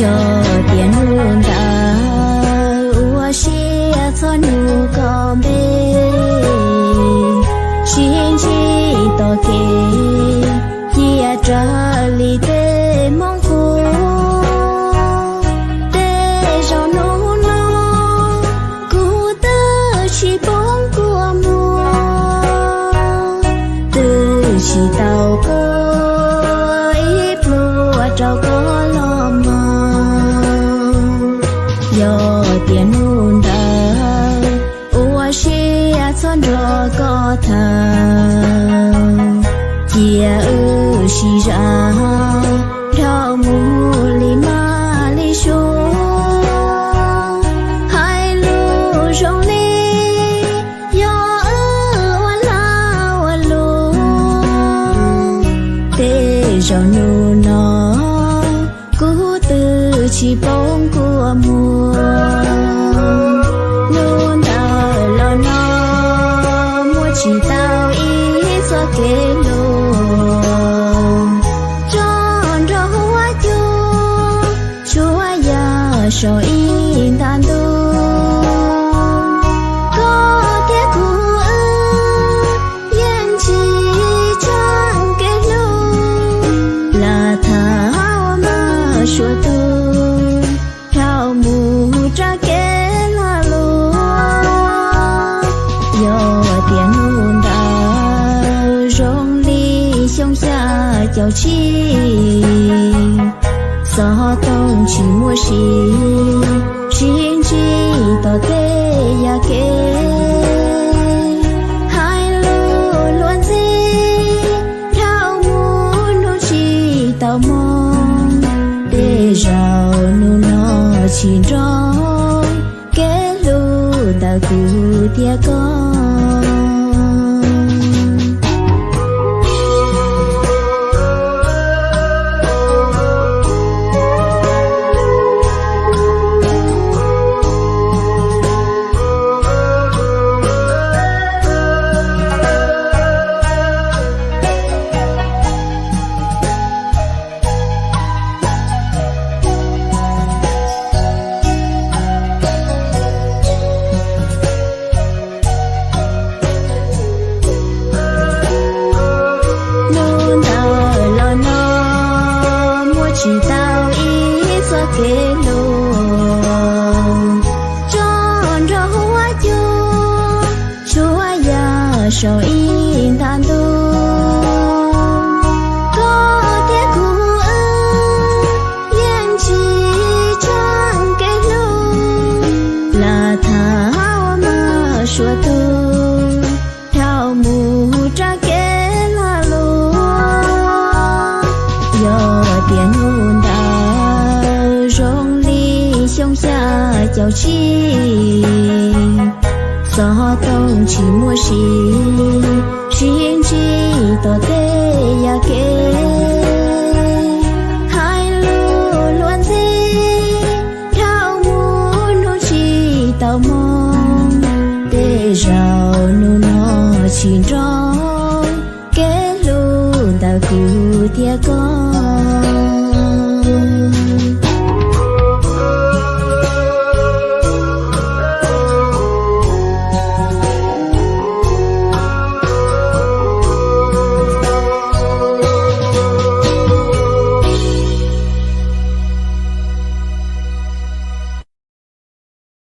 Yog tias hnub ntawd ua siab txhob nug koj npe, sib ntsib tom kev cia raws li tej hmoob qub. Tej zaum hnub no kuv twb tsis poob kua muag, twb tsis tau quaj ib pluag rau koj los mog. Yog tias hnub ntawd ua siab txhob nrog koj tham, cia wb sib zam dhau mus li maj li suav. Hais lus zoo li yog wb ua lag ua luam, tej zaum hnub no kuv twb tsis poob kua muag. Hnub ntawd los no muab tsis tau ib txoj kev hlub, tso nrog huab cua tsuas yog saum ib nta ntuj. Koj thiab kuv wb yeej tsis tsheej kev hlub, lam tham hauv maj suav tug dhau mus rau kev lag luam. Yog tias hnub ntawd zoo li xyoo xya caum tsib, xov tooj tsis muaj sim, sib ntsib tom tej yam kev, hais lus luag ntxhi dhau mus hnub tsis tau hmo. Tej zaum hnub no tsis nrog kev hlub ntawm kuv thiab koj. Hnub ntawd los no muab tsis tau ib txoj kev hlub, tso nrog huab cua tsuas yog saum ib nta ntuj. Koj thiab kuv wb yeej tsis tsheej kev hlub, lam tham hauv maj suav tug dhau mus rau kev lag luam. Yog tias hnub ntawd zoo li xyoo xya caum tsib, xov tooj tsis muaj sim, sib ntsib tom tej yam kev, hais lus luag ntxhi dhau mus hnub tsis tau hmo. Tej zaum hnub no tsis nrog